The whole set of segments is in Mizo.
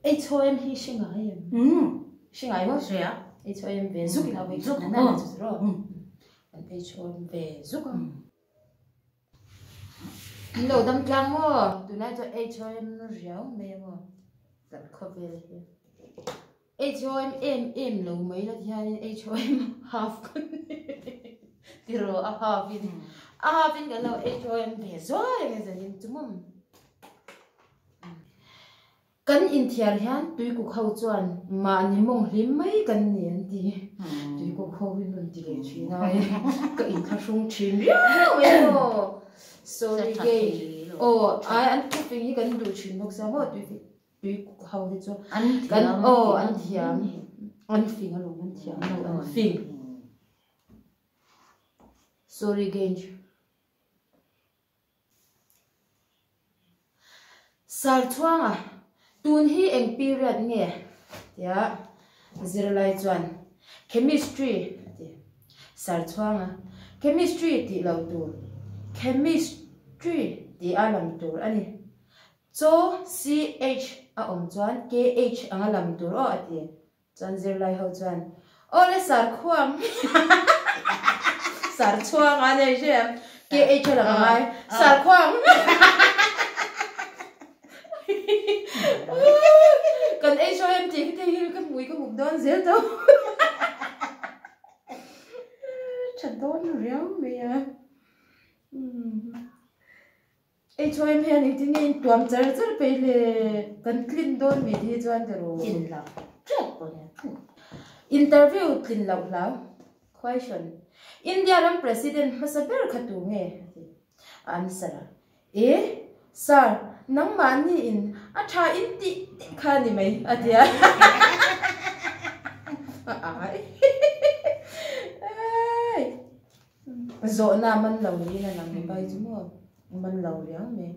HOM hi hre ngai em? Umm. Hre ngai maw? Hria. HOM ve zuk ila vei Zuk na na chu ro. Kan HOM ve zuk a. In lo dam tlang maw? Tunlai chuan HOM riau mai a maw? Kan khawvel hi. HOM em em lo mai la ti hianin HOM half kan tiraw a half in a half in kan lo HOM ve zuai ang e zanin chu maw. Kan inthiar hian tuikuk ho chuan mahni mawng hlim mai kan ni an ti. Tuikuk ho hi rawn ti leh thin a ka inthlahrung thin riau mai maw. Sorry gay. Aw ai an thuping hi kan duh thin bawk sia maw tuikuk Tuikuk ho hi chu kan aw an thiam an fing alawm an thiam lo an fing. Sorry Gange. Sarchhuanga tun hi eng period nge tia zirlai chuan chemistry a ti. Sarchhuanga chemistry tih lo tur chemistry tih a lam tur a ni. Chaw, CH, a awm chuan KH anga lam tur aw a ti. Chuan zirlai ho chuan, Aw le Sarkhuang, Sarchhuang a nei hre em? KH a lam a ngai, Sarkhuang! Kan HOM tih khi thei hi ka hmui ka hup dawn zel tawh. Tha dawn riau mai a. HOM hian engtin nge in tuam char char peih le? Kan tlin dawn mi te hi chuan ti rawh. Tlin lo tep pawh hian tlin. Interview tlin loh hlau. Question, India ram President hmasa ber kha tu nge? A ti. A answer a, E, Sir, nangmahni in a tha in tih tih kha a ni mai, a ti a. Ai. Zawhna man lo niin a lang ni pai chu maw man lo riau mai.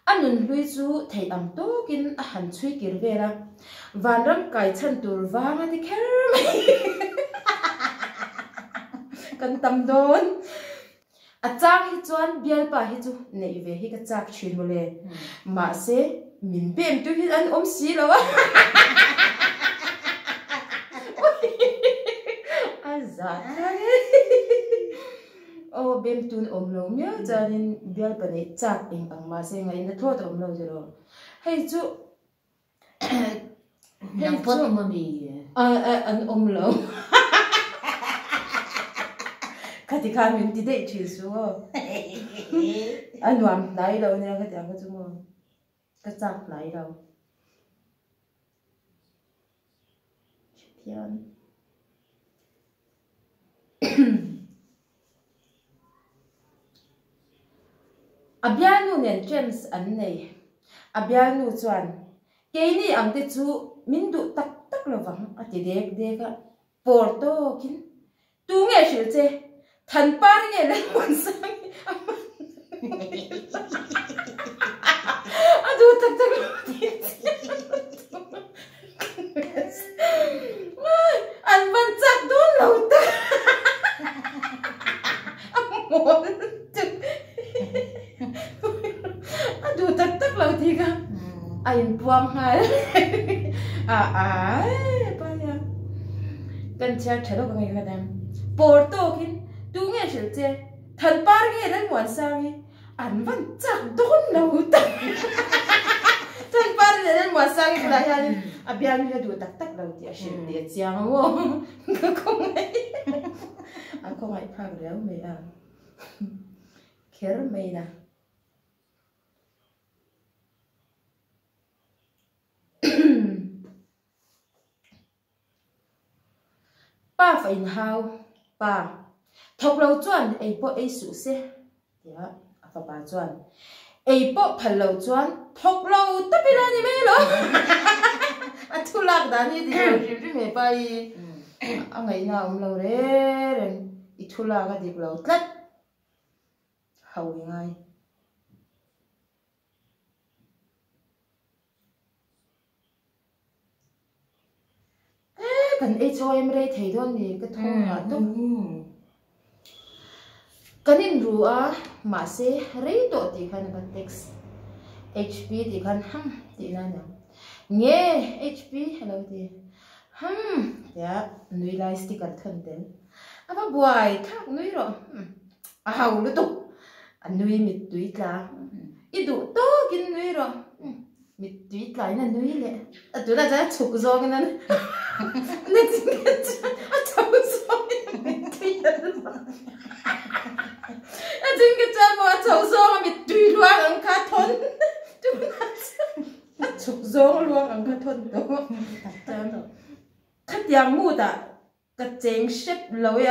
A nun hlui chu theih ang tawkin a han chhui kir vel a, vanram kai chhan tur vang a ti kher mai. Kan tam dawn. A chang hi chuan bialpa hi chu neih ve hi ka chak thin mawle. Mahse, min bem tu hi an awm si lo a. A zah thlak e. Aw, bem tun awm lo miau chuanin bialpa neih chak eng ang mahse ngaihna thawt a awm lo zero. Hei chu Nang pawh an awm ami? An awm lo. Khati khan min ti daih thin su aw. A nuam hnai lo nia khati ang kha chu maw. Ka chak hnai lo. Thian. A bialnu nen chance an nei. A bialnu chuan, Keini ang te chu min duh tak tak lo vang, a ti dek dek a. Pawr tawkin, Tu nge hrilh che? Thanpar nge Lalmuansang hi a hman A duh tak tak lo tih An van chak dawn lo tak A mawl tuk A duh tak tak lo tih kha a inpuang nghal a ai paia kan chhiar tha deuh ka ngei kha dang pawr tawkin tu nge hrilh che Thanpar nge Lalmuansang hi An van chak dawn lo tak. Chuan pa leh Lalmuansang hi bulah hian a bialnu hi a duh tak tak lo tih a hrilh tih a chiang ang aw. Ka khawngaih. A khawngaih phak riau mai a. Kher mai na. Pa fa inhau, pa, thawk lo chuan ei pawh ei suh se, tia a fapa chuan, ei pawh phal lo chuan thawk lo tawp ila ni mai lo. A thu lak dan hi dik lo hrim hrim he pa hi a ngaihna a awm lo reng reng, i thu lak a dik lo tlat, ho i ngai. Kan HOM rei thei dawn ni ka thawm hah tawp. Kan inru a, mahse rei tawh tih khan ka text. HP tih khan hum tihna a niang. Nge HP a lo ti. Hum tia nui lai sticker thawn tel. A va buai thlak nui rawh. A hau lutuk. A nui mittui tla. I duh tawkin nui rawh. Mittui tlain a nui leh. A tunah chuan a chhuk zawngin a a chho zawngin a mittui a luang. A chingkhat chuan maw a chho zawng a mittui luang ang kha thawn. Tunah chuan a chhuk zawng luang ang kha thawn tawh. Khatiang mood ah Ka cheng hrep lo e a.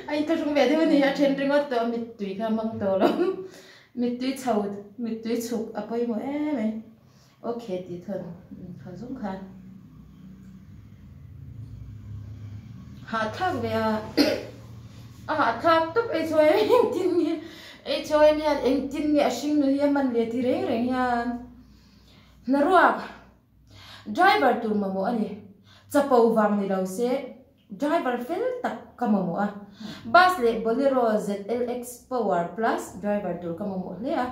A inthlahrung ve deuh a ni, a then ringawt tawh a mittui kha a hmang tawh lo. Mittui chho, mittui chhuk a pawimawh em e. Okay tih thawn kha zawng khan hahthlak ve a, a hahthlak tawp ei chawi em engtin nge ei chawi em hian engtin nge a hring nu hi a man ve ti reng reng hian hnaruak driver tur mamawh a ni chapo vang ni lo se. Driver fel tak ka mamawh a, bus leh Bolero ZLX Power Plus driver tur ka mamawh hle a.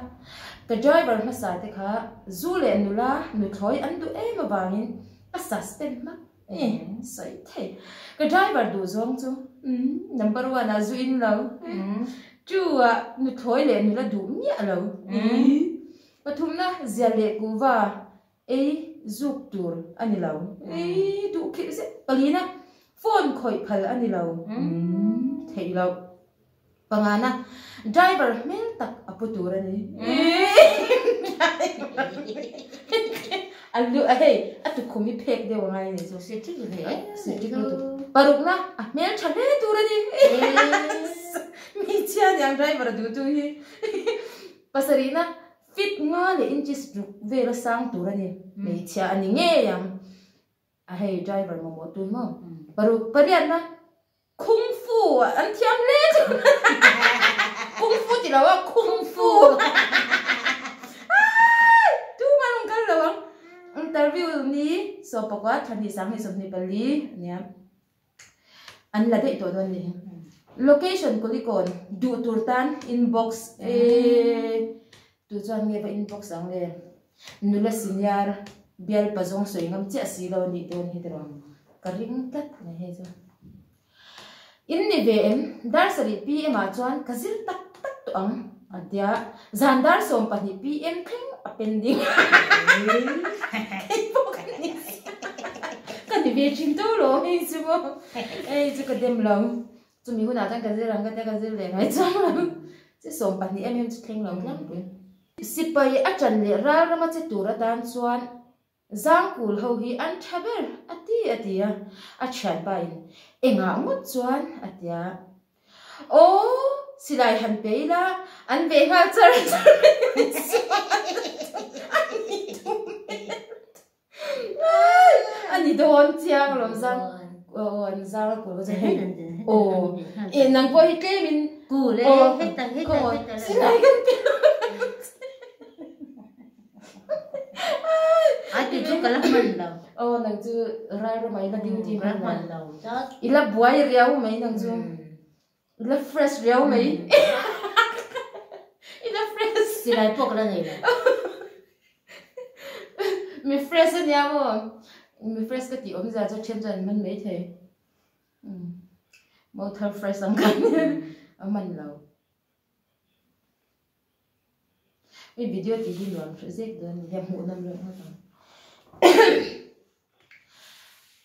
Ka driver hmasa te kha zu leh nula nuthlawi an duh em avangin ka suspend hmak e, sawi thei. Ka driver duh zawng chu number one ah zu in lo, two ah nuthlawi leh nula duh miah lo, pathumna zia leh kuhva Ei zuk tur a ni lo. Ei duh khirh zet palina phone khawih phal a ni lo. Theih loh. Pangana driver hmel tak a pu tur a ni. A lu a hei a tukhum hi phek deuh a ngai a ni chu. Sweet hle. Sweet lutuk. Parukna a hmel tha hle tur a ni. Hmeichhia niang driver a duh tu hi. Pasarihna Feet nga leh inches ruk vel a sang tur a ni. Hmeichhia a ni ngei ang. A hei driver mamawh tun maw? Paruk pariatna Kung Fu an thiam hle chu. Kung Fu ti lo a Kung Fu. Tumah an rawn kal lo ang. Interview ni sawmpakua thla hnih 20 24 a nia. An la daih tawh dawn ni. Location Kulikawn duh tur tan inbox e tu chuan nge va inbox ang le. Nula senior bial pazawng sawi ngam chiah si lo anih dawn hi tiraw. Ka ring tlat mai hei chu. In ni ve em dar sarih PM ah chuan ka zir tak tak tawh ang a tia zan dar 12 PM thleng a pending. Hei pawh ka ni Ka ni ve thin tawh lo hei chu maw hei chu ka dem lo chumi hunah chuan ka zir ang ka tia ka zir leh ngai chuang lo che 12 em em chu thleng lo tlangpui. Sipai a ṭan leh ral rama che tur atan chuan Zangkul ho hi an tha ber a ti a ti a, a thianpa in engah ngawt chuan a ti a, Aw silai han pe ila an ve nghal char char mai chuan a ni duh hmel a ni dawn chiang alawm zang aw an zang a kul chu hei aw eh nang pawh hi tlem in kul e heta heta heta silai kan pe A ti chu ka la hman lo. Aw nang chu ral ram ah i la duty hman lo. Hman lo. I la buai riau mai nang chu. I la fresh riau mai. I la fresh. Silai pawh ka la nei lo. Mi fresh a nia maw. Mi fresh ka tih awmzia chu then chuan an man mai thei. Motor fresh ang khan a man lo. Mi video tih hi nuam hreh zek dawn a ni hian hmuh nawm reuh ngawt ang.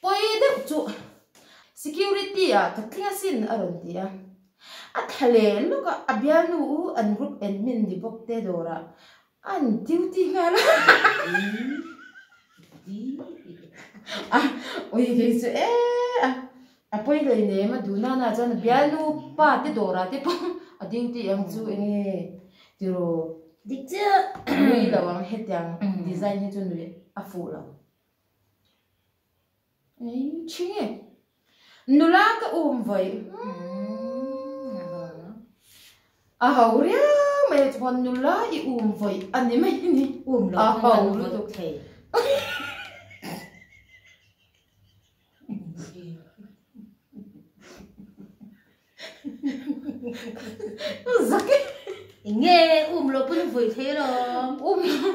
Pawi deuh chu security ah ka tling asin a rawn ti a. A tha leh lawk a, a bialnu u an group admin ni bawk te dawrah an duty nghal a. A ui kei chu e a. A pawi hlei nem a duh nana chuan a bialnu pa te dawrah te pawh a duty ang chu enge tiraw Dik chiah nui lo ang hetiang design hi chu nui a fuh lo. Ei thing e nula ka um vawi a ho riau. mai chuan nula i um vawi a ni mai a ni. Um lo A pawn ho kan lutuk. vawih thei. Zak e. Enge um lo pawn vawi thei alawm. Um lo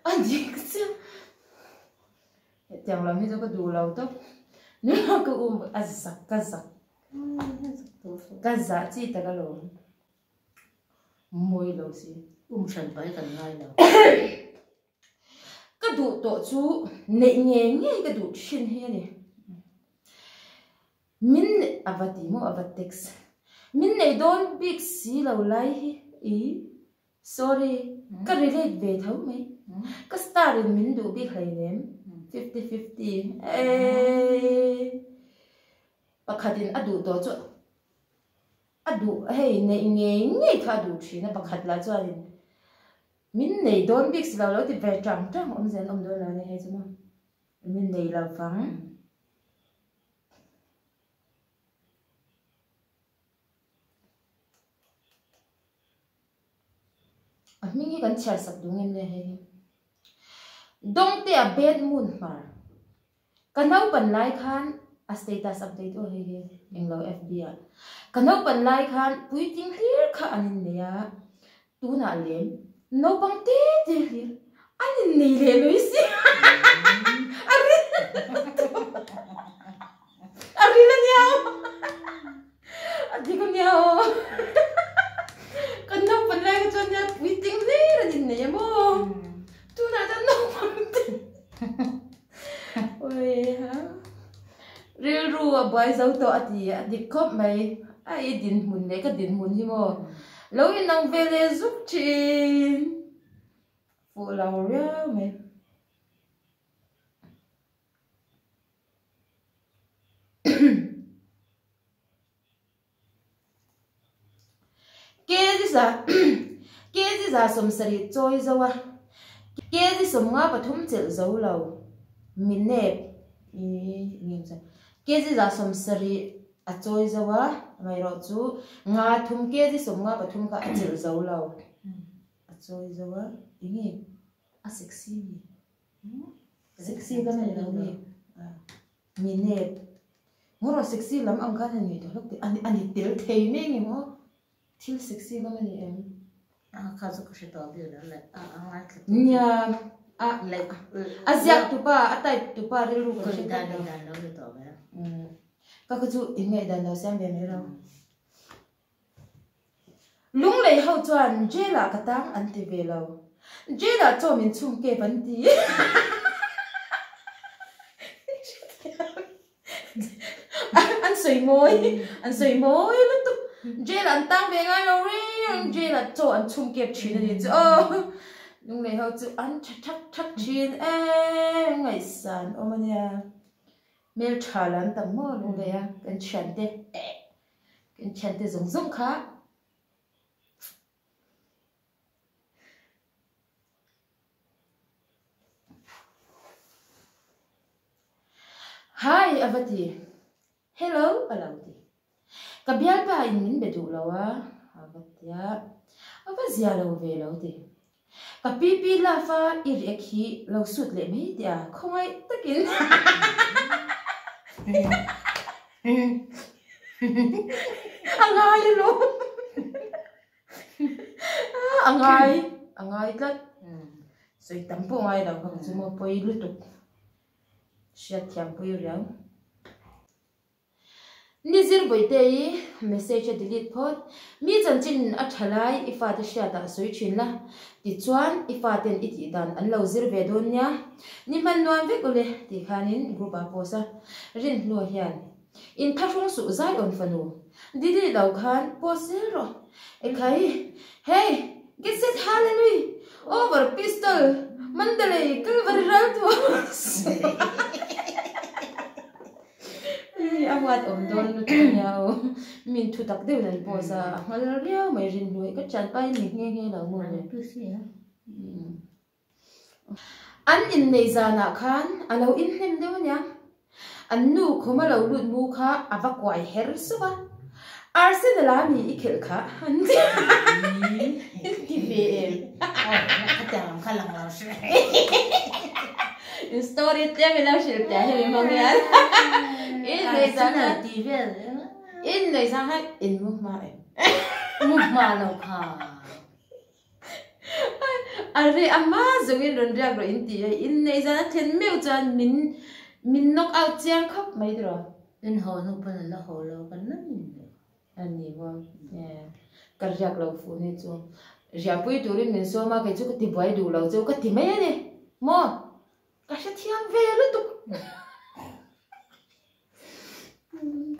a dik chiah. Hetiang lam hi chu ka duh lo tawp. Nula ka um a zak ka zak. Ka zah chi tak alawm. Mawi lo si. Um hran pai kan ngai lo. Ka duh tawh chu neih ngei ngei ka duh thin hi a ni. Min a va ti maw a va text. Min nei dawn bik si lo lai hi i sorry ka relate ve tho mai. Ka star in min duh bik hleinem 50-50 eeii. Pakhatin a duh tawh chu a duh hei neih ngei ngei kha a duh thin a pakhat lah chuanin min nei dawn bik si lo lo ti ve tang tang awm zel awm dawn lo a ni hei chu maw min nei lo vang. A hming hi kan chhiar sak duh ngem le hei hi. Dawngtea bed moon hmar. Ka naupan lai khan a status update aw hei hi englo FB ah. Ka naupan lai khan puitling hlir kha an innei a, tunah lem naupang te te hlir an innei leh lui si. A ril a ril a nia aw. A dik a nia aw. Kan naupan lai kha chuan nia puitling hlir an innei a maw. Tunah chuan naupang te. Rilru a buai zo tawh a ti a dik khawp mai. A i dinhmun leh ka dinhmun hi maw lo inang ve leh zuk thin. Fuh lo riau mai. Kg 70 chawi zo a, kg 53 chelh zo lo, mi nep kg 70 a chawi zo a, amaherawh chu nga thum kg 53 kha a chelh zo lo, a chawi zo a, enge a sexy mi? Sexy lam a ni lo mi? Mi nep. Ngaw rawh sexy lam ang khan han ngaihtuah hlawk teh a ni tel thei mai nge maw? Thil sexy lam a ni em? A kha chu ka hre tawh ber lo le a a ngaithla tu Nia a like a ziak tupa a type tupa rilru kan hre tawh lo. Dan lo ni tawh ve. Ka kha chu in ngaihdan lo siam ve mai lo. Lunglei ho chuan jail ah ka tang an ti ve lo. Jail ah chaw min chhung kep an ti. An sawi mawi, an sawi mawi lutuk. Jail ah an tang ve ngai lo reng, jail ah chaw an chhung kep thin a ni chu aw. Lunglei ho chu an tha thak thak thin e, ngaihsan awm a nia. Hmeltha la an tam maw Lunglei a, kan thiante. Kan thiante zawng zawng kha Hi a va ti, Hello a lo ti. Ka bialpa in min be duh lo a, a va ti a, a va zia lo ve lo ti. Ka pi pi love a i riak hi lo sut leh mai teh a, khawngaih takin. A ngai alawm. A ngai, a ngai tlat. Sawi tam pawh ngai lo ka chu maw pawi lutuk. Hriatthiam pui riau. Ni zir Bawihte i message a delete phawt. Mi chanchin a tha lai i fate hriatah sawi thin la, tichuan i faten i tih dan an lo zir ve dawn nia. Ni hman nuam vek ule tih khanin group ah post a. Rinhlua hian Inthahrung suh Zion fanu delete lo khan post zel rawh. Ekhai hey get set hallelujah over pistol Mandalay Calvary ral tuah. A huat awm dawn lutuk a nia aw. Min thu tak deuhin an post a, a nghal riau mai rin hnuai ka thian pa hi ni nghe nghe lo maw le. An inneih zanah khan a lo inhnem deuh a nia. An nu khawma lo lut mu kha a va kuai her sup a. Arsenal a mi i khelh kha an ti ti ve em? In story tlem ilo hrilh teh hemi hmang hian. In nei zan khan in nei zan khan in mu hma em? Mu hma lo kha. A ri a hma zawngin rawn riak rawh in ti a, in nei zan a thlen meuh chuan min min knock out chiang khawp mai tiraw. In haw hnu pawn a la haw lo kan la min lo. A ni maw e, ka riak lo fuh ni chu. Riahpui turin min sawm a, kei chu ka ti buai duh lo cheu ka ti mai a ni maw, ka hrethiam ve lutuk.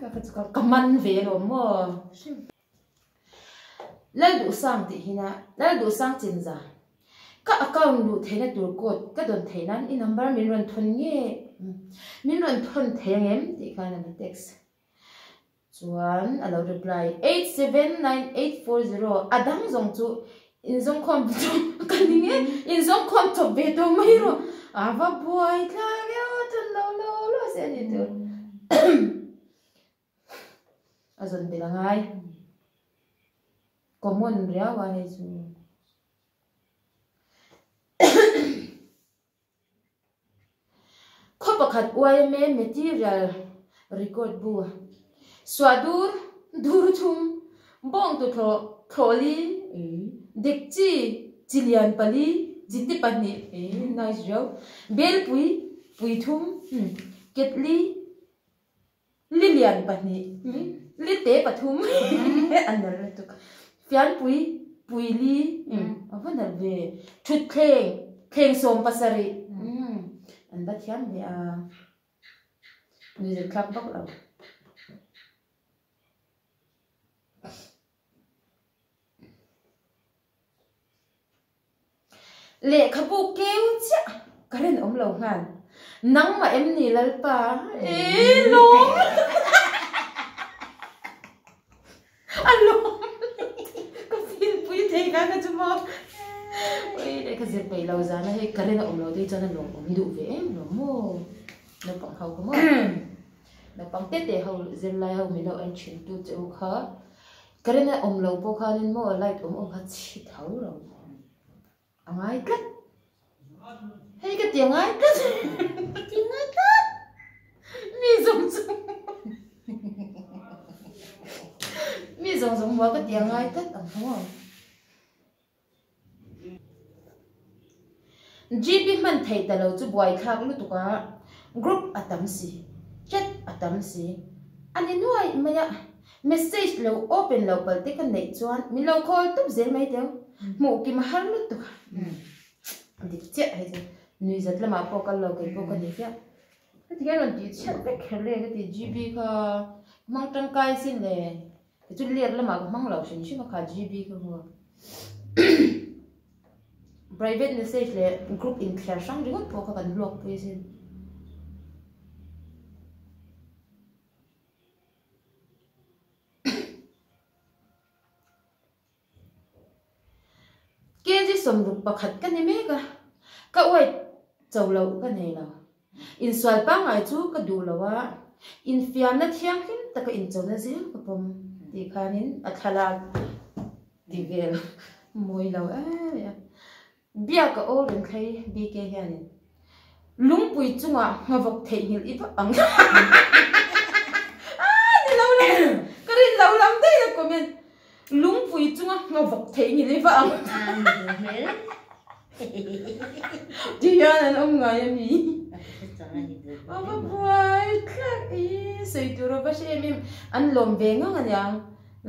Ka kha chu ka man ve alawm maw. Lalduhsang tih hina Lalduhsang Chinza Ka account luh theihna tur code ka dawn theih nan i number min rawn thawn nge min rawn thawn thei ang em tih khan a lo text chuan a lo reply 879840 a dang zawng chu inzawngkhawm chu ka ni nge inzawngkhawm chawp ve tawh mai rawh a va buai thlak e aw thawn lo lo lo se a ni tur. A zawn belh a ngai. Common riau a hei chu. Khaw pakhat YMA material record bu suah dur dur thum bawng tuthlawh thlawhli dek chi chi lian pali jiti pahnih nice riau belpui pui thum ketli Lilian pahnih, Lite pathum a nalh lutuk. Fianpui, Puili a va nalh ve. Thutthleng, thleng sawm pasarih an va thiam ve a. Nuihzat thlak vak lo. Lehkhabu keu chiah ka rinawm lo nghal. Nangmah em ni Lalpa? Ee lawm! A lawm! Ka feel pui thei kha ka chu maw. Ui lehkha zir peih lo zana hei ka rinawm lo te chuan a lawmawm duh ve em lo maw. Naupang ho kha maw. Naupang te te ho zirlai ho min lo en thin tu che u kha. Current a awm lo pawh khanin maw light awm awm kha chhi tho lo a ngai tlat hei ka ti a ngai tlat ka ti ngai tlat mi zawng zawng mi zawng zawng maw ka ti a ngai tlat ang kha maw GB hman theih ta lo chu buaithlak lutuk a, group a tam si, chat a tam si, a ni nuai mai a, message lo open lo palh te ka neih chuan min lo call tup zel mai teu, hmuh kim a har lutuk a, dik chiah hei chu nuihzat lamah pawh kal lo kei pawh ka ni chiah. Heti hian rawn tih chhiat vek kher le ka ti GB kha hmang tangkai sin le. Chu let lamah ka hmang lo hrim hrim a kha GB ka hmu a. Private message leh group inthliar hrang ringawt pawh kha kan hlawk pui asin. Kg 61 ka ni mek a, ka weight cho loh ka nei lo. Insual pangngai chu ka duh lo a, infiamna thianghlim taka inchona zel ka pawm tih khanin a thlalak ti vel mawi lo em em a. Biak a aw reng thlei BK hianin lungpui chungah nghavawk theihnghilh i vak ang. Aaa ni lo lam ka rin lo lam daih a comment lungpui chunga nghavawk theihnghilh i vak ang. Ti hian an awm ngai a mi. A va buai thlak i sawi tur a va hre em em an lawm ve ngang aniang.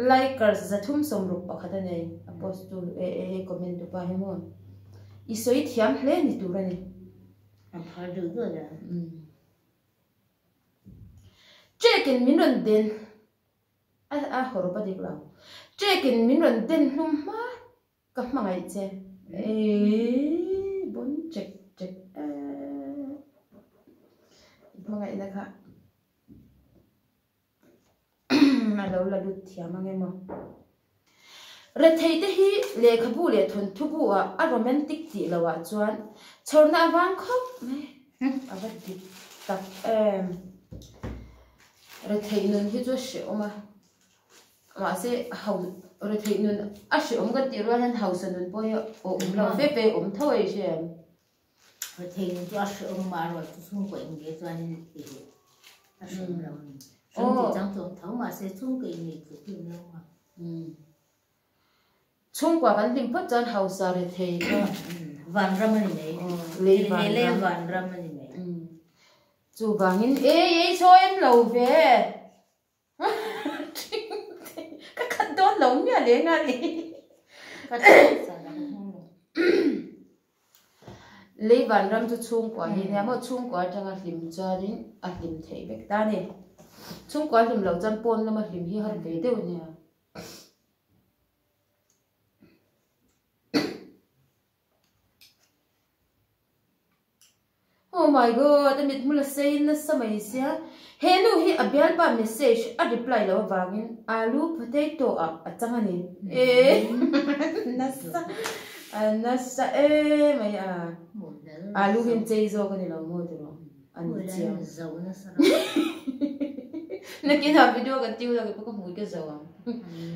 Likers 361 a nei a post tu e e hei comment tu pa hi maw i sawi thiam hle ni tur a ni. A phar duh duh a. Check in min rawn den a a hawrawp a dik lo. Check in min rawn den hlum hma ka hmangaih che. Eii bon check check e hmangaihna kha. A lo la lut thiam ang emaw. Retheite hi lehkhabu leh thawnthu bu ah a romantic tih loh ah chuan chhawrna a vang khawp mai. A va dik tak em. Retheih nun hi chu a hrehawm a. Mahse ho retheih nun a hreawm kan tih rual hian hausa nun pawh hi awm lo fe fe awm tho a i hre em? Retheih nun chu a hreawm mah erawh chu chhungkaw inbe chuanin i heh a hreawm lo a ni. Hreawm tih chang chu awm tho mahse chhungkaw inneih tluk hi awm lo a. Chhungkua kan hlim phawt chuan hausa rethei kha Vanram a ni mai. Lei Lei vanram a ni mai. Chuvangin ei ei sawi em lo ve. Ka khat dawn lo miah leh nga ni. Lei vanram chu chhungkua hi nia maw chhungkua atanga hlim chuanin a hlim theih vek ta a ni. Chhungkua hlim loh chuan pawn lama hlim hi har ve deuh a nia. Oh my god, a mithmul a sei nasa mai sia. He nu hi a bialpa message a reply loh avangin alu potato ah a chang a ni. Eh nasa a nasa em mai a. Alu hian chei zawk a ni lo maw tiraw? A ni chiang. Nakinah video kan tiu la keipawh ka hmui ka zo ang.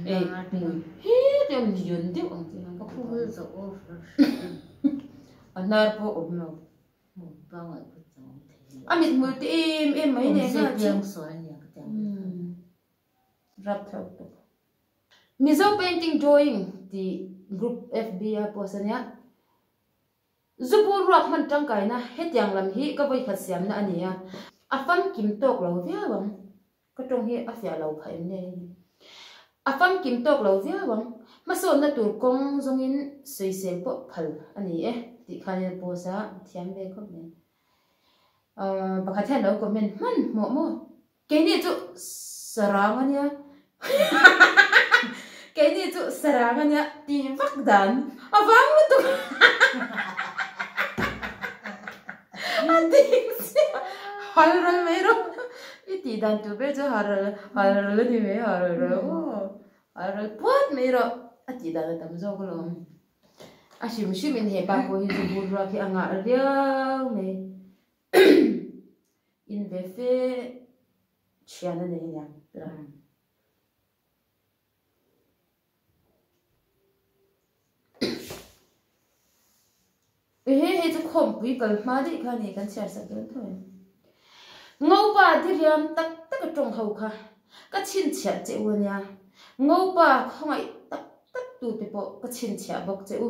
Ei hmui heti ang lian deuh ang chi khan ka hmu. A hnar pawh awm lo. A mit hmul te em em mai nen khan a chu. Rap thlauh tawp. Mizo painting drawing tih group FB a post a nia. Zu bur ruak hman tangkaina hetiang lam hi ka vawikhat siamna a ni a, a famkim tawk lo viau ang. Ka tawng hi a fiah lo phah em nge hei? A famkim tawk lo viau ang. Hmasawnna tur kawng zawngin sawisel pawh phal a ni e tih khanin a post a, thiam ve khawp mai. Pakhat hian lo comment hman hmawh maw? Keini chu sarang a nia Keini chu sarang a nia tih vak dan a vang lutuk a ding chiah hal ral mai rawh i tih dan tur ber chu hal ral hal ral a ni mai hal ral aw hal ral puat mai rawh a tih dan a tam zawk alawm a hrim hrim in hepa pawh hi zu bur ruak hi a ngah riau mai. In ve fe thian a nei aniang tira. Ehe hei chu khawmpui kal hma daih kha ani kan chhiar sak dawn tho em. Ngopa diriam tak tak a tawng ho kha ka chhinchhiah che u ania. Ngopa khawngaih tak tak tute pawh ka chhinchhiah bawk che u.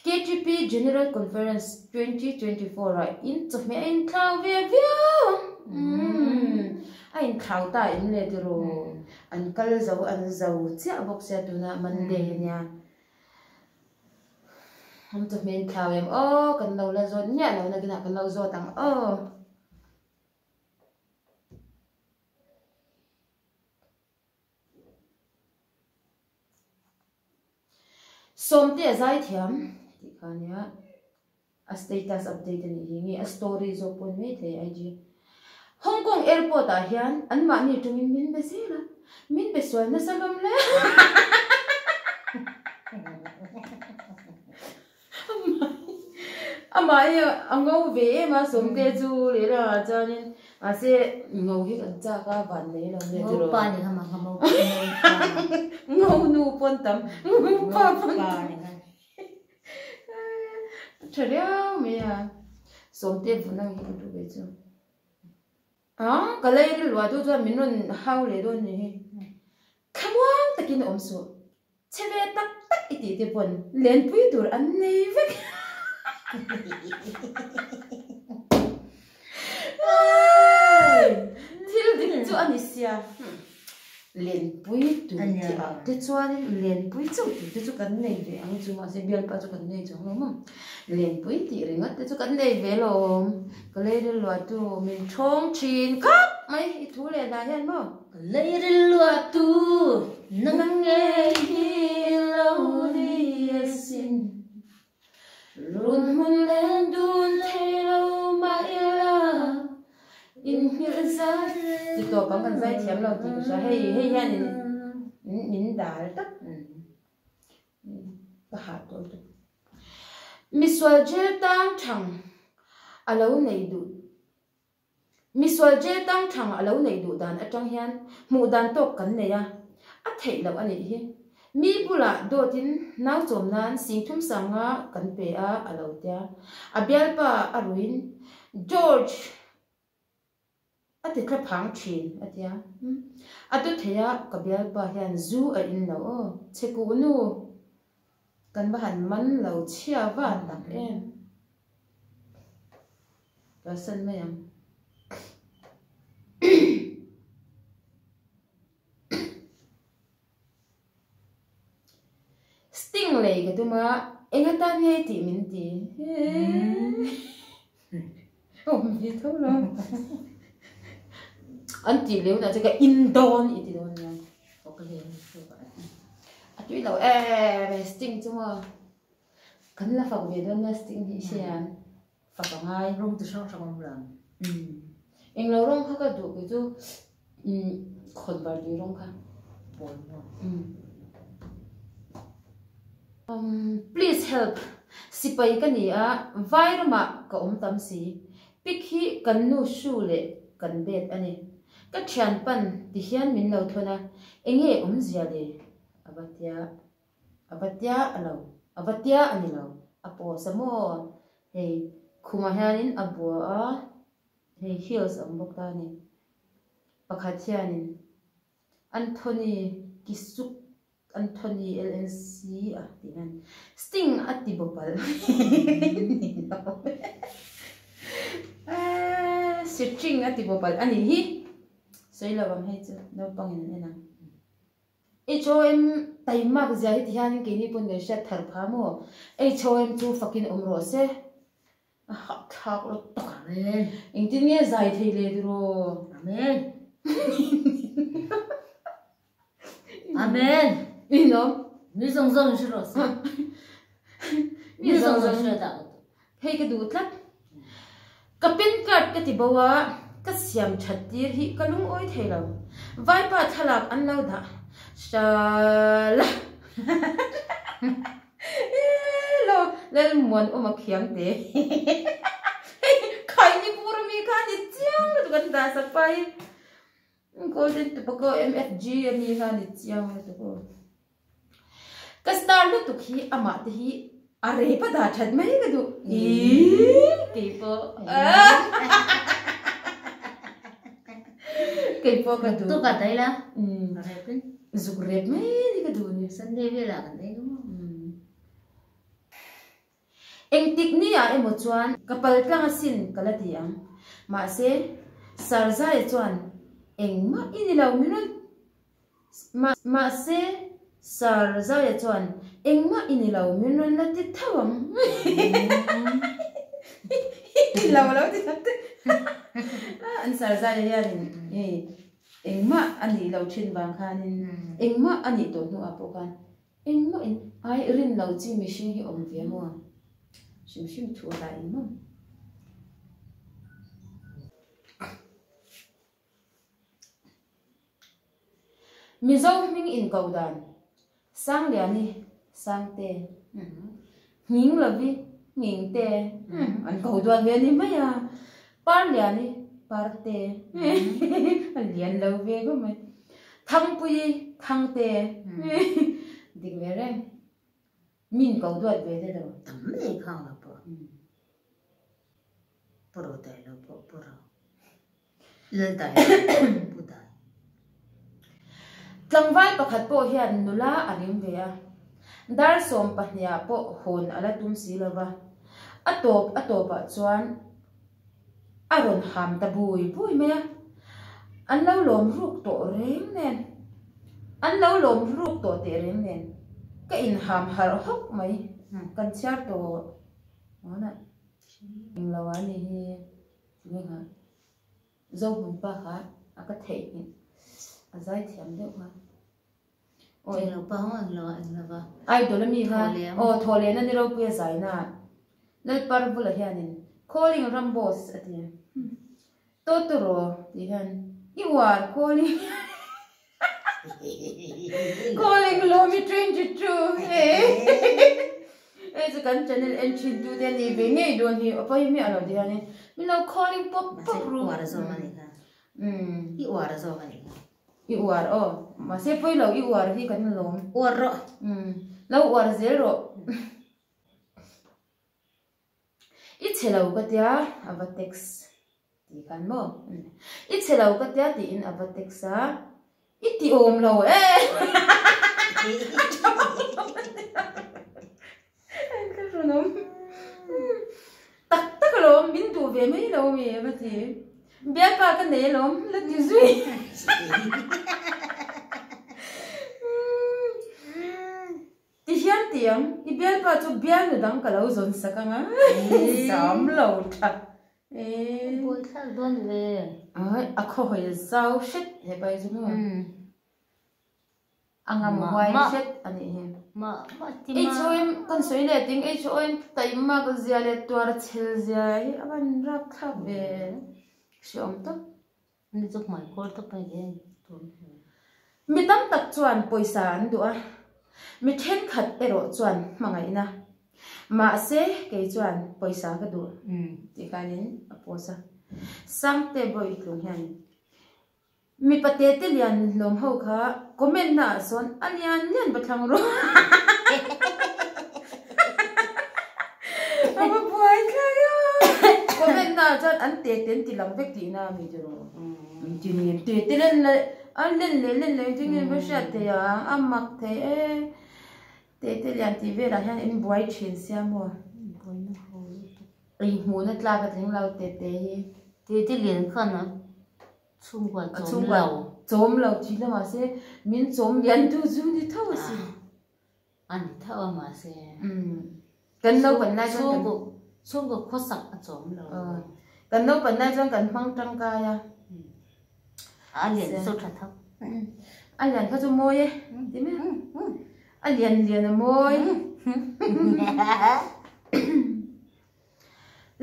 KTP General Conference 2024 ah in chawhmeh a inthlau ve viau ang. Umm a inthlau ta em le tiraw? An kal zo an zo chiah bawk sia tunah Monday ania. An chawhmeh inthlau em aw kan lo la zawt miah lo nakinah kan lo zawt ang aw. Sawmte a zaithiam tih kha ania a status update a nih hi nge a story zawk pawh ni maithei IG. Hong Kong airport ah hian an mahni tawngin min be zel a, min be sual nasa hlawm hle. Amah hi a ngo ve em a Sawmte chu lehlam ah chuanin mahse ngo hi kan chak a van nei lo nge tiraw. Ngo pa ni kha mah kha ngo pa. Ngo nu pawn tam ngo pa pawn tam. A tha riau mai a Sawmte vun ang hi ka duh ve chu. A ka lei rilru ah tu chuan min rawn hau leh dawn ni hi. Thlamuang takin awm suh. Chhe ve tak tak i tih te pawn lenpui tur an nei vek. Thil dik chu a ni sia. Lenpui tur tih ah te chuanin lenpui chauh tur te chu kan nei ve ang chu mahse bialpa chu kan nei chuang lo maw. Lenpui tih ringawt te chu kan nei ve lawm. Ka lei rilruah tu min thawng thin khawp mai i thu leh hna hian maw. Ka lei rilruah tu nang ngei hi lo ni asin. Run hmun len dun thei lo mah ila inhmilh zat. Ti tawp ang kan zai thiam lo tih ka hria hei hei hian in min dal tak ka hah tawh lutuk. Misual jail tang thang a lo nei duh. Misual jail tang thang a lo neih duh dan atang hian hmuh dan tawk kan nei a. A theih loh a nih hi. Mi bulah dawtin nau chawm nan singthum sanga kan pe a, a lo tia. A bialpa a ruin, George! A ti thla phang thin, a tia. A tu thei a, ka bialpa hian zu a in lo aw. Chhe kuh nu, kan va han man lo chhia va tak em. Kalsan mai ang. Sting lei ka tum a, eng atan nge tih min ti? Awm ve tho lo. An tih leh hunah chuan ka in dawn i ti dawn nia. A tui lo em e sting chu maw. Kan la fak ve dawn nia sting hi i hria ang. Fak a ngai. Rawng ti hrang hrang awm lo. Englo rawng kha ka duh kei chu khawn var tui rawng kha. Pawl maw? Please help. Sipai ka ni a, vai ramah ka awm tam si. Pic hi kan nu hru leh kan bed a ni. Ka thian pan ti hian min lo thawn a, enge awmzia le? A va tia. A va tia a lo, a va tia a ni lo, a pawh sa maw? Hei khumah hianin a bua a, hei heels a awm bawk ta a ni. Pakhat hianin Anthony Kisuk Anthony LNC a tih hian Sting a ti bawk palh ni lo Sitring a ti bawk palh a nih hi. Sawi lo ang hei chu naupangin an en ang. HOM taimak zia hi ti hianin keini pawn kan hriat thar pha maw? HOM chu fakin awm rawh se. A hahthlak lo tak. Amen. Engtin nge zai thei le tiraw? Amen. Amen. I lawm. Mi zawng zawng in hre rawh se. Mi zawng zawng hre dah. Hei ka duh tlat. Ka pin card ka ti bo a, ka siam that tir hi ka lungawi thei lo. Vaipa thlalak an lo dah shala. Hello, Lalmuanawm a khiang te. Hei, khaini bur ami kha a ni chiang lutuk an dah sak pa hi. Golden Tobacco MFG ami kha a ni chiang lutuk aw. Ka star lutuk hi amah te hi a rep a dah that mai ka duh. Iiii keipawh keipawh ka duh. Tuk a dai la rep in. Zuk rep mai ni ka duh ni. Sunday velah kan dai maw. Engtik ni ah emaw chuan ka pal tlang asin ka la ti ang. Mahse Sarzai chuan engmah i ni lo min rawn Mahse, Sir Zaia chuan, Engmah i ni lo, min rawn la ti tho ang. I lo lo ti tak te. An Sir Zaia hianin hei engmah a nih lo thin vang khanin engmah a nih tawh hnuah pawh khan engmah in ai rin lo chi mihring hi awm ve maw? Hrim hrim thu a la in maw? Mizo hming inkoh dan, Sangliani, Sangte, Nghinglovi, Nghingte, an ko duan ve a ni mai a, Parliani, Parte, a lian lo ve khawp mai, Thangpuii, Thangte, dik ve reng, mi inkoh duat ve te lo. Tam mai khang lo pawh. Pawh dai lo pawh pawh. Lal dai pu dai. Tlangval pakhat pawh hian nula a rim ve a, dar 12 ah pawh hawn a la tum si lo va, a tawp a tawpah chuan a rawn ham ta bui bui mai a, an lo lawm ruk tawh reng nen, an lo lawm ruk tawh teh reng nen, ka inham harh hawk mai, kan chhiar tawh. Englo a ni hi. Tinge kha Zohmun pa kha a ka theih nghilh a zai thiam deuh kha. Aw englo pa ho englo a englo va. Idol ami kha aw Thawhlehna ni ropui a zaina Lalpar bulah hianin Calling Ramboss a ti Totoro tih hian i uar calling Calling Lomi 22 Hei chu kan channel en thin tu te ni ve ngei dawn hi a pawi miah lo ti hianin min lo calling pawp pawp ru. Uar a zawng a nih kha. I uar a zawng a nih kha. I uar aw. Mahse pawi lo i uar hi kan lawm. Uar rawh. Umm. Lo uar zel rawh. I chhe lo ka tia a va text tih khan maw? I chhe lo ka tia tiin a va text a, i ti awm lo e! Tak tak alawm, min duh ve mai lo mi a va ti. Bialpa ka nei alawm la ti zui. Ti hian ti ang, i bialpa chu bialnu dang ka lo zawn sak ang a, zam lo tha e. Buai thlak dawn ve. Ai, a khawhawi zau hret he pai chu maw? A ngam huai hret a nih hi. HOM kan sawi leh ting, HOM taihmak zia leh tuar chhel zia hi a van rap thlak ve hreawm tawp. Ni chu hmai kawl tawp a ni tun. Mi tam tak chuan pawisa an duh a, mi thenkhat erawh chuan hmangaihna. Mahse kei chuan pawisa ka duh tih khanin a post a. Sangte bawi tlung hian mipa te te lian hlawm ho kha comment na ah sawn a lian lian va thlang rawh. A va buai thlai a. Comment na ah chuan an te te an ti lang vek tihna a mi chu rawh. Ti ni te te len leh a len leh len leh engtin nge va hriat theih ang a mak thei e. Te te lian tih velah hian in buai thin sia maw. Ei hmuhna tlak a tling lo te te hi. Te te lian khan a Chhungkua chawm lo. Chawm lo tih la mahse min chawm lian tu chu ni tho a si. A ni tho a mahse. Kan naupan lai chuan kan. Chhungkaw khawsak a chawm lo. Kan naupan lai chuan kan hmang tangkai a. A lian chu tha tho. A lian kha chu mawi e ti mai a. A lian lian a mawi.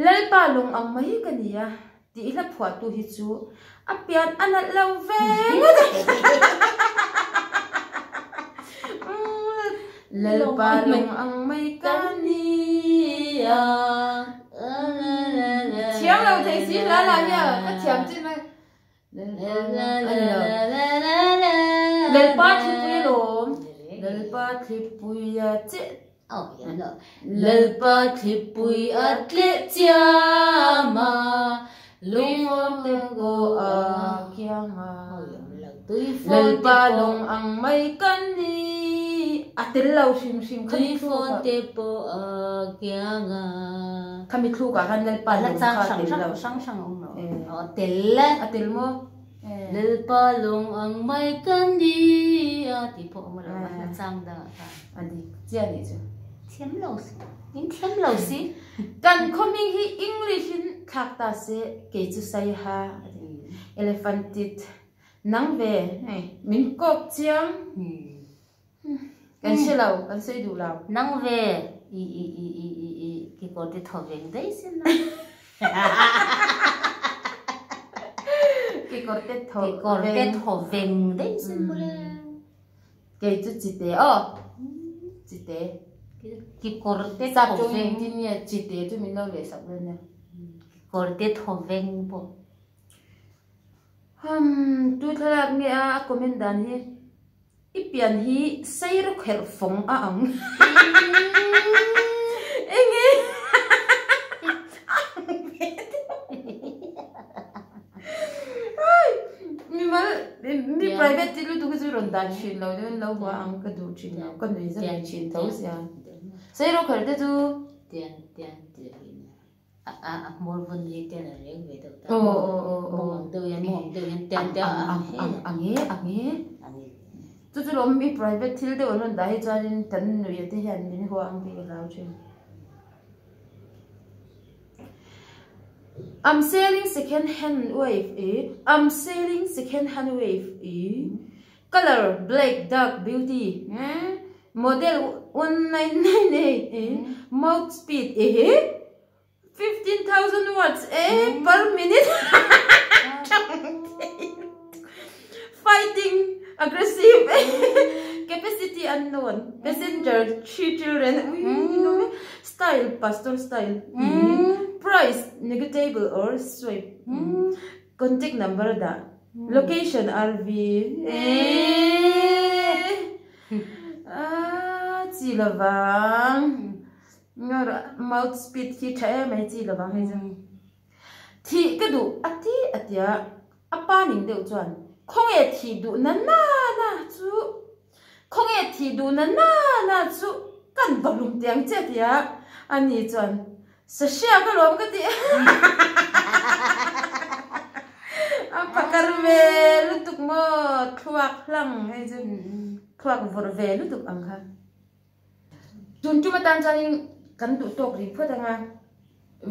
Lalpa lung ang mai ka ni a, tih hla phuahtu hi chu a pian a nalh lo ve ngawt a. Lalpa lung ang mai ka ni a. Thiam lo thei si hla lah hian ka thiam chin mai. Lalpa thlipui alawm. Lalpa thlipui a che. Lalpa thlipui a tleh chiam a, Lungawm te pawh a kiang a. Lalpa lung ang mai ka ni. A tel lo hrim hrim khami thluk ah. Tuifawn te pawh a kiang a. Khami thluk ah khan Lalpa lung kha a tel lo. Hrang hrang a awm lo. A tel e. A tel maw? Lalpa lung ang mai ka ni a tih pawh a awm lo a hla chang dang ah khan. A dik chiah nih chu. Thiam lo si. In thiam lo si. Kan khawming hi English in thlak ta se kei chu Saiha a ti. Elephant teeth. Nang ve hei min kawk chiang. Kan hre lo, kan sawi duh lo. Nang ve i i i i i i kekawr te thaw veng daih sin a. Kekawr te thaw Kekawr te thaw veng daih sin mawle. Kei chu chite aw. Chite. Kekawr te thaw veng. Tin nge chite chu min lo leh sak dawn nia. Kekawr te thaw veng pawh. Humm tu thlalak nge a a comment dan hi i pian hi sei rawk herh fawng a ang enge mimal mi private thil lutuk hi chu rawn dan thin lo deuhin lo hua ang ka duh thin lo ka nui zet thin tho sia sei rawk herh te chu tian tian A a a hmawr vawn hi ten a reng ve deuh ta. Aw aw aw aw. Mawng ang deuh hian mawng ang deuh hian ten te a ang ang ang e ang e. Ang e. Chu chu lawm mi private thil deuh an rawn dah hi chuanin kan nuih te hian min hua ang tih ka hlau thin. I'm selling second hand wave e I'm selling second hand wave e color black dark beauty Model 1998 e mouth speed e he 15,000 words e per minute fighting aggressive capacity unknown passenger three children style pastor style price negotiable or swipe contact number dah. Location RV Aaa chi lovang Mouth speed khi tha em mai chi lovang hei chu. Thih ka duh a ti a tia a pa ning deuh chuan khawnge thih duh na na na chu khawnge thih duh na na na chu kan va hlum teh ang che a tia ani chuan Sahria ka lawm ka ti a pakar ve lutuk maw thluak hlang hei chu thluak vawrh ve lutuk ang kha. Tun tum atan chuanin kan duh tawk rih phawt anga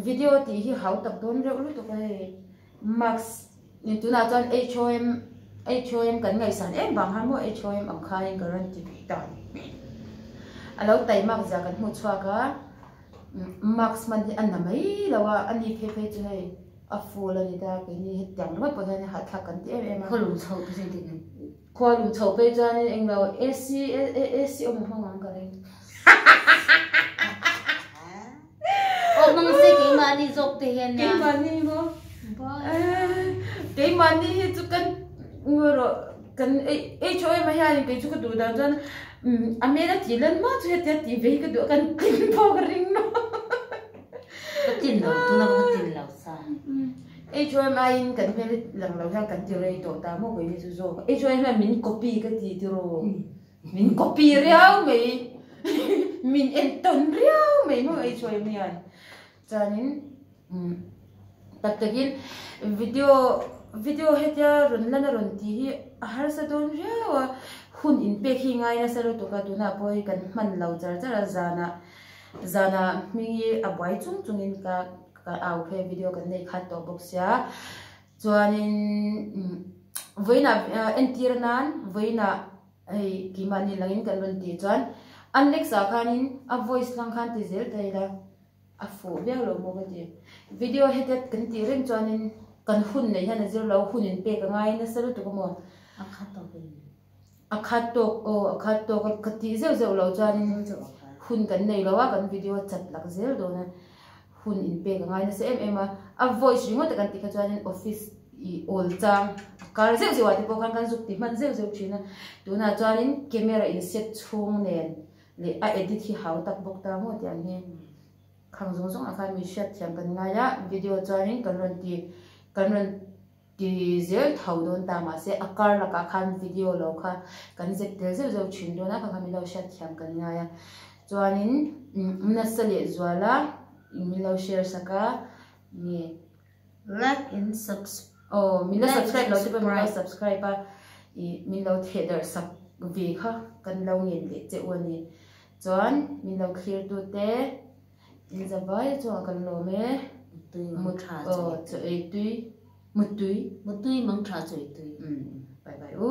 video tih hi hau tak dawn reuh lutuk a hei mask tunah chuan HOM HOM kan ngaihsan em vang khan maw HOM ang khain ka rawn ti ta a lo taimak zia kan hmuh chhuak a mask hman hi a na mai lo a a ni phei phei chu hei a full a ni ta keini hetiang ringawt pawh hian hahthlak kan ti em em a. Khawlum chhoh te chu engtin nge? Khua lum chhoh phei chuanin englo AC AC awm a hmang ang ka ring. Aw hmang se keimahni zawk te hian a. Keimahni maw? Keimahni hi chu kan ngawi rawh kan HOM ah hianin kei chu ka duh dan chuan a hmel a tih lan hma chu hetia tih ve hi ka duh a kan tin pawh ka ring lo. Ka tin lo tuna ka tin lo sa. HOM aiin kan hmel lang lo hian kan ti rei tawh ta maw kei hi chu zawk. HOM hian min copy ka ti tiraw. Min copy riau mai. Min entawn riau mai maw HOM hian. Chuanin tak takin video video hetia rawn lan a rawn tih hi a harsa dawn riau a. Hun inpek hi ngai nasa lutuk a tunah pawh hei kan hman lo char char a zanah zanah hming hi a buai chung chungin ka Ka au phei video kan nei khat tawh bawk sia chuanin vawiinah entir nan vawiinah hei keimahni langin kan rawn tih chuan a next ah khanin a voice hlang khan ti zel ta ila a fuh viau lo maw ka ti video hetia kan tih reng chuanin kan hun neih hian a zir lo hun in pek a ngai nasa lutuk a maw a khat tawk in a khat tawk aw a khat tawk a ka tih zeuh zeuh loh chuanin hun kan nei lo a kan video chat lak zel dawn a hun in pek a ngai nasa em em a a voice ringawt a kan tih kha chuanin office ih awl chang a kar zeuh zeuh ah te pawh khan kan zuk ti hman zeuh zeuh thin a tunah chuanin camera in set chhung nen leh a edit hi hau tak bawk ta maw tih ang hi khang zawng zawng ah khan mi hriatthiam kan ngai a video chuanin kan rawn ti kan rawn Ti zel tho dawn ta mahse a kar lakah khan video lo kha kan zep tel zeuh zeuh thin dawn a kha kha min lo hriat thiam kan ngai a chuanin nasa leh zuala min lo share sak a nge Like and subscribe aw min la subscribe lo te pawh min lo subscribe a ih min lo theh darh sak ve kha kan lo ngen leh che u a ni chuan min lo thlir tu te In zavai chuan kan lawm e. Mutui mang tha chawi tui. Mutui. Mutui mang tha chawi tui. Bye bye u.